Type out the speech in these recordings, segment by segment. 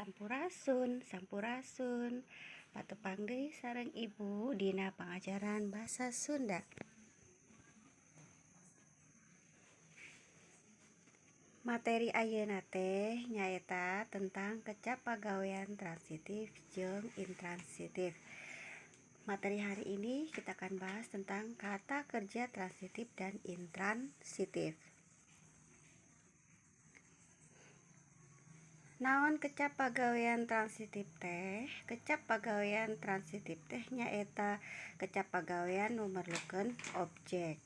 Sampurasun, sampurasun. Patepang deui sareng Ibu dina pangajaran Basa Sunda. Materi ayeuna teh nyaeta tentang kecap pagawean transitif jeung intransitif. Materi hari ini kita akan bahas tentang kata kerja transitif dan intransitif. Naon kecap pagawean transitif teh? Kecap pagawean transitif teh nyaeta kecap pagawean nu merlukeun objek.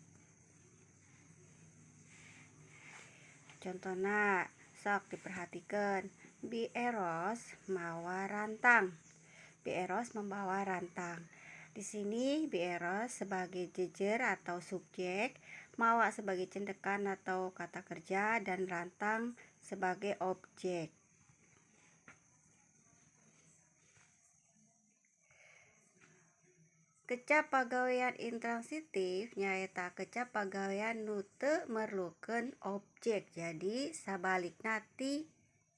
Contohna, sok diperhatikeun. Bi Eros mawa rantang. Bi Eros membawa rantang. Di sini Bi Eros sebagai jejer atau subjek, mawa sebagai cendekan atau kata kerja, dan rantang sebagai objek. Kecap pagawean intransitif nyaeta kecap pagawean nu teu merlukeun objek. Jadi sabalikna ti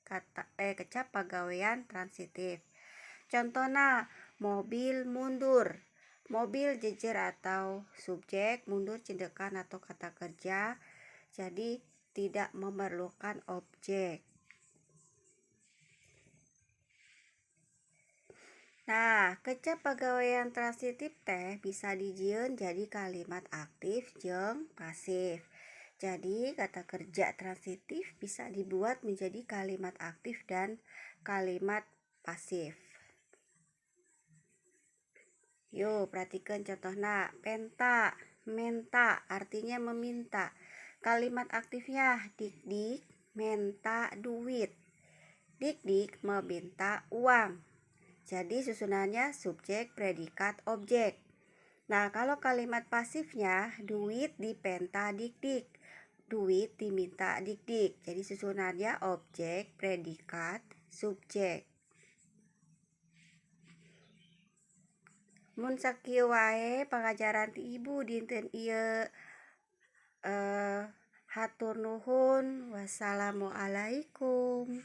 kata kecap pagawean transitif. Contohna, mobil mundur. Mobil jejer atau subjek, mundur cendekan atau kata kerja. Jadi tidak memerlukan objek. Nah, kecap pagawean transitif teh bisa dijieun jadi kalimat aktif jeung pasif. Jadi, kata kerja transitif bisa dibuat menjadi kalimat aktif dan kalimat pasif. Yuk, perhatikan contohnya. Penta, menta, artinya meminta. Kalimat aktifnya dik-dik menta duit. Dik-dik meminta uang. Jadi susunannya subjek, predikat, objek. Nah, kalau kalimat pasifnya duit dipenta dik-dik. Duit diminta dik-dik. Jadi susunannya objek, predikat, subjek. Mun sakieu wae pangajaran ti Ibu dinten ieu. Hatur nuhun. Wassalamualaikum.